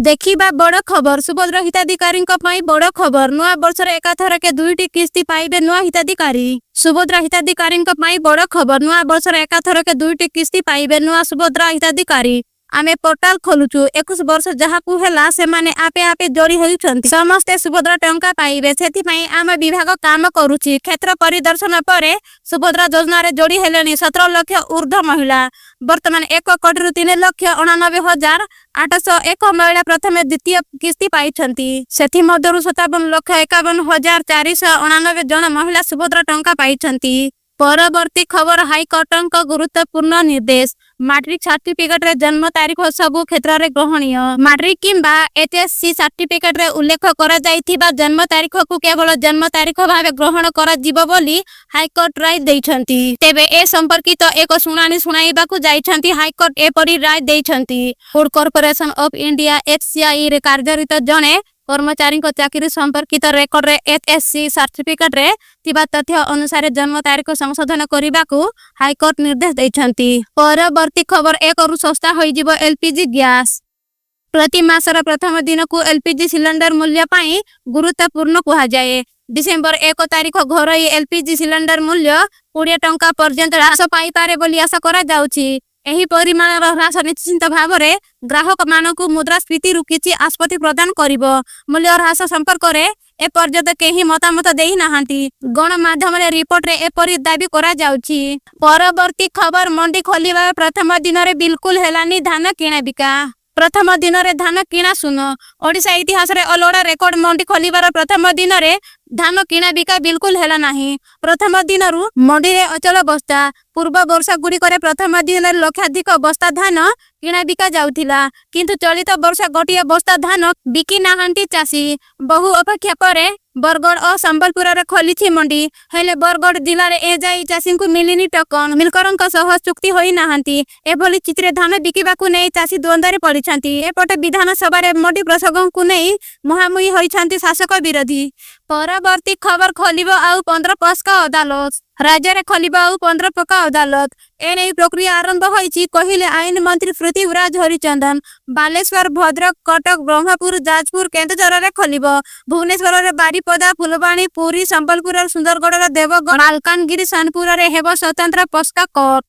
ଦେଖିବା ବଡ଼ ଖବର। ସୁଭଦ୍ରା ହିତାଧିକାରୀଙ୍କ ପାଇଁ ବଡ଼ ଖବର। ନୂଆ ବର୍ଷରେ ଏକାଥରକେ ଦୁଇଟି କିସ୍ତି ପାଇବେ ନୂଆ ହିତାଧିକାରୀ। ସୁଭଦ୍ରା ହିତାଧିକାରୀଙ୍କ ପାଇଁ ବଡ଼ ଖବର। ନୂଆ ବର୍ଷରେ ଏକାଥରକେ ଦୁଇଟି କିସ୍ତି ପାଇବେ ନୂଆ ସୁଭଦ୍ରା ହିତାଧିକାରୀ। ଆମେ ପୋର୍ଟାଲ ଖୋଲୁଛୁ। 21 ବର୍ଷ ଯାହାକୁ ହେଲା, ସେମାନେ ଆପେ ଆପେ ଯୋଡ଼ି ହେଉଛନ୍ତି। ସମସ୍ତେ ସୁଭଦ୍ରା ଟଙ୍କା ପାଇବେ, ସେଥିପାଇଁ ଆମ ବିଭାଗ କାମ କରୁଛି। କ୍ଷେତ୍ର ପରିଦର୍ଶନ ପରେ ସୁଭଦ୍ରା ଯୋଜନାରେ ଯୋଡ଼ି ହେଲେଣି 17 ଲକ୍ଷ ଉର୍ଦ୍ଧ୍ୱ ମହିଳା। ବର୍ତ୍ତମାନ 1 କୋଟିରୁ 3,89,801 ମହିଳା ପ୍ରଥମ, ଦ୍ୱିତୀୟ କିସ୍ତି ପାଇଛନ୍ତି। ସେଥିମଧ୍ୟରୁ 57,51,489 ଜଣ ମହିଳା ସୁଭଦ୍ରା ଟଙ୍କା ପାଇଛନ୍ତି। ପରବର୍ତ୍ତୀ ଖବର। ହାଇକୋର୍ଟଙ୍କ ଗୁରୁତ୍ୱପୂର୍ଣ୍ଣ ନିର୍ଦ୍ଦେଶ। ମାଟ୍ରିକ ସାର୍ଟିଫିକେଟରେ ଜନ୍ମ ତାରିଖ ସବୁ କ୍ଷେତ୍ରରେ ଗ୍ରହଣୀୟ। ମାଟ୍ରିକ କିମ୍ବା ଏଚଏସସି ସାର୍ଟିଫିକେଟରେ ଉଲ୍ଲେଖ କରାଯାଇଥିବା ଜନ୍ମ ତାରିଖକୁ କେବଳ ଜନ୍ମ ତାରିଖ ଭାବେ ଗ୍ରହଣ କରାଯିବ ବୋଲି ହାଇକୋର୍ଟ ରାୟ ଦେଇଛନ୍ତି। ତେବେ ଏ ସମ୍ପର୍କିତ ଏକ ଶୁଣାଣି ଶୁଣାଇବାକୁ ଯାଇଛନ୍ତି ହାଇକୋର୍ଟ ଏପରି ରାୟ ଦେଇଛନ୍ତି। Food corporation of India, FCI ରେ କାର୍ଯ୍ୟରତ ଜଣେ କର୍ମଚାରୀଙ୍କ ଚାକିରି ସମ୍ପର୍କିତ ରେକର୍ଡରେ ଏଚଏସସି ସାର୍ଟିଫିକେଟରେ ଥିବା ତଥ୍ୟ ଅନୁସାରେ ଜନ୍ମ ତାରିଖ ସଂଶୋଧନ କରିବାକୁ ହାଇକୋର୍ଟ ନିର୍ଦ୍ଦେଶ ଦେଇଛନ୍ତି। ପରବର୍ତ୍ତୀ ଖବର। 1ରୁ ଶସ୍ତା ହୋଇଯିବ ଏଲପିଜି ଗ୍ୟାସ। ପ୍ରତି ମାସର ପ୍ରଥମ ଦିନକୁ ଏଲପିଜି ସିଲିଣ୍ଡର ମୂଲ୍ୟ ପାଇଁ ଗୁରୁତ୍ୱପୂର୍ଣ୍ଣ କୁହାଯାଏ। ଡିସେମ୍ବର 1 ତାରିଖ ଘରୋଇ ଏଲପିଜି ସିଲିଣ୍ଡର ମୂଲ୍ୟ 20 ଟଙ୍କା ପର୍ଯ୍ୟନ୍ତ ହ୍ରାସ ପାଇପାରେ ବୋଲି ଆଶା କରାଯାଉଛି। ଏହି ପରିମାଣର ହ୍ରାସ ନିଶ୍ଚିତ ଭାବରେ ଗ୍ରାହକମାନଙ୍କୁ ମୁଦ୍ରାସ୍ଫୀତିରୁ କିଛି ଆଶ୍ୱସ୍ତି ପ୍ରଦାନ କରିବ। ମୂଲ୍ୟ ହ୍ରାସ ସମ୍ପର୍କରେ ଏପର୍ଯ୍ୟନ୍ତ କେହି ମତାମତ ଦେଇନାହାନ୍ତି। ଗଣମାଧ୍ୟମରେ ରିପୋର୍ଟରେ ଏପରି ଦାବି କରାଯାଉଛି। ପରବର୍ତ୍ତୀ ଖବର। ମଣ୍ଡି ଖୋଲିବାର ପ୍ରଥମ ଦିନରେ ବିଲକୁଲ ହେଲାନି ଧାନ କିଣାବିକା। ପ୍ରଥମ ଦିନରେ ଧାନ କିଣା ଶୂନ। ଓଡ଼ିଶା ଇତିହାସରେ ଅଲୋଡ଼ା ରେକର୍ଡ। ମଣ୍ଡି ଖୋଲିବାର ପ୍ରଥମ ଦିନରେ ଧାନ କିଣା ବିକା ବିଲକୁଲ ହେଲା ନାହିଁ। ପ୍ରଥମ ଦିନରୁ ମଣ୍ଡିରେ ଅଚଳ ବସ୍ତା। ପୂର୍ବ ବର୍ଷ ଗୁଡ଼ିକରେ ପ୍ରଥମ ଦିନରେ ଲକ୍ଷାଧିକ ବସ୍ତା ଧାନ କିଣା ବିକା ଯାଉଥିଲା। କିନ୍ତୁ ଚଳିତ ବର୍ଷ ଗୋଟିଏ ବସ୍ତା ଧାନ ବିକି ନାହାନ୍ତି ଚାଷୀ। ବହୁ ଅପେକ୍ଷା ପରେ ବରଗଡ଼ ଓ ସମ୍ବଲପୁରରେ ଖୋଲିଛି ମଣ୍ଡି। ହେଲେ ବରଗଡ଼ ଜିଲ୍ଲାରେ ଏଯାଏ ଚାଷୀଙ୍କୁ ମିଳିନି ଟୋକନ। ମିଲରଙ୍କ ସହ ଚୁକ୍ତି ହୋଇନାହାନ୍ତି। ଏଭଳି ସ୍ଥିତିରେ ଧାନ ବିକିବାକୁ ନେଇ ଚାଷୀ ଦ୍ୱନ୍ଦ୍ୱରେ ପଡ଼ିଛନ୍ତି। ଏପଟେ ବିଧାନସଭାରେ ମଣ୍ଡି ପ୍ରସଙ୍ଗକୁ ନେଇ ମୁହାଁମୁହିଁ ହୋଇଛନ୍ତି ଶାସକ ବିରୋଧୀ। ପରବର୍ତ୍ତୀ ଖବର। ଖୋଲିବ ଆଉ 15 ପକ୍ସୋ ଅଦାଲତ। ରାଜ୍ୟରେ ଖୋଲିବ ଆଉ 15 ପକ୍ସୋ ଅଦାଲତ। ଏନେଇ ପ୍ରକ୍ରିୟା ଆରମ୍ଭ ହୋଇଛି, କହିଲେ ଆଇନ ମନ୍ତ୍ରୀ ପୃଥ୍ୱୀରାଜ ହରିଚନ୍ଦନ। ବାଲେଶ୍ୱର, ଭଦ୍ରକ, କଟକ, ବ୍ରହ୍ମପୁର, ଯାଜପୁର, କେନ୍ଦୁଝରରେ ଖୋଲିବ। ଭୁବନେଶ୍ୱରର ବାରିପଦା, ଫୁଲବାଣୀ, ପୁରୀ, ସମ୍ବଲପୁର, ସୁନ୍ଦରଗଡ଼ର ଦେବଗଡ଼, ମାଲକାନଗିରି, ସୋନପୁରରେ ହେବ ସ୍ୱତନ୍ତ୍ର ପକ୍ସୋ କୋର୍ଟ।